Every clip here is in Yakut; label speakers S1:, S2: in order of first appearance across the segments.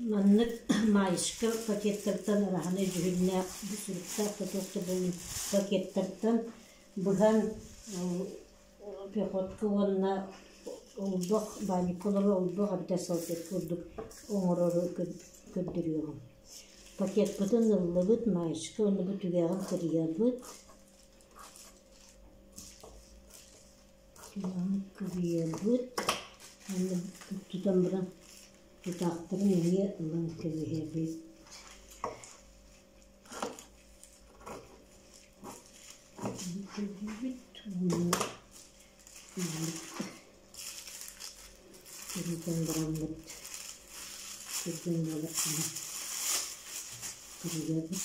S1: Маннык маечка пакеттартан ыраһаны дьүһүннээх суруктаах да туох да буоллун пакеттартан быһан пехотка уонна олбох баанньыкка олорор олбох эбэтэр салфетка курдук оҥорору көрдөрүөҕүм. Пакеппытын ыллыбыт, маечка уонна бу түгэҕин кырыйабыт. Түгэҕин кырыйабыт уонна тутан баран тутаахтарын эмиэ ылан кэбиһэбит. Кэбиһэбит уонна кырытан бараммыт түргэн буолар гына кырыйабыт.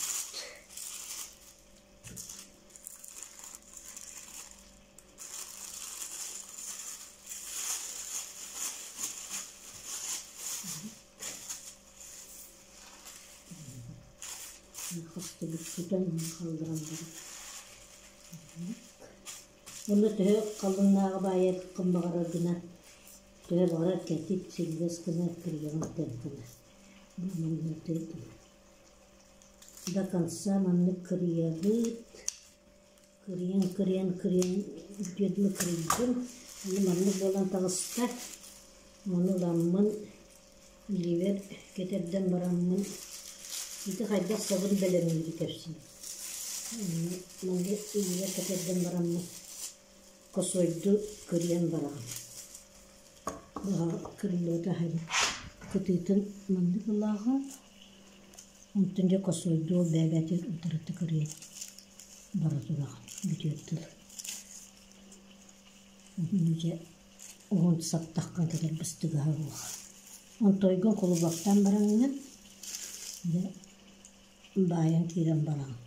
S1: Хастыбыт хаалларан баран Уонна төһө халыҥнааҕы баайыаххын баҕарар гына, төһө баҕарар кэтит, силлэс гына кырыйаҕын тэҥ гына. До конца маннык кырыйабыт. Кырыйан, кырыйан, кырыйан бүтүөр дылы кырыйдым. Аны маннык буолан таҕыста. Ону ыламмын илиибэр кэтэрдэн бараммын ити хайдах сабын бэлэмниири кэпсиим. Маннык илиибэр кэтэрдэн бараммын косойду кырыйан бараҕын. Кырыллыбыта аһайбыт кытыытын маннык ылааҕын, онтон дьэ косойду ол бэйэбээтигэр утарыта кырыйан бара тураҕын бүтүөр дылы. Дьэ уһун саптаххын кэтэр быстыгаһа суох. Онтойгун кулубахтаан бараҥҥын дьэ баайан киирэн бараҕын.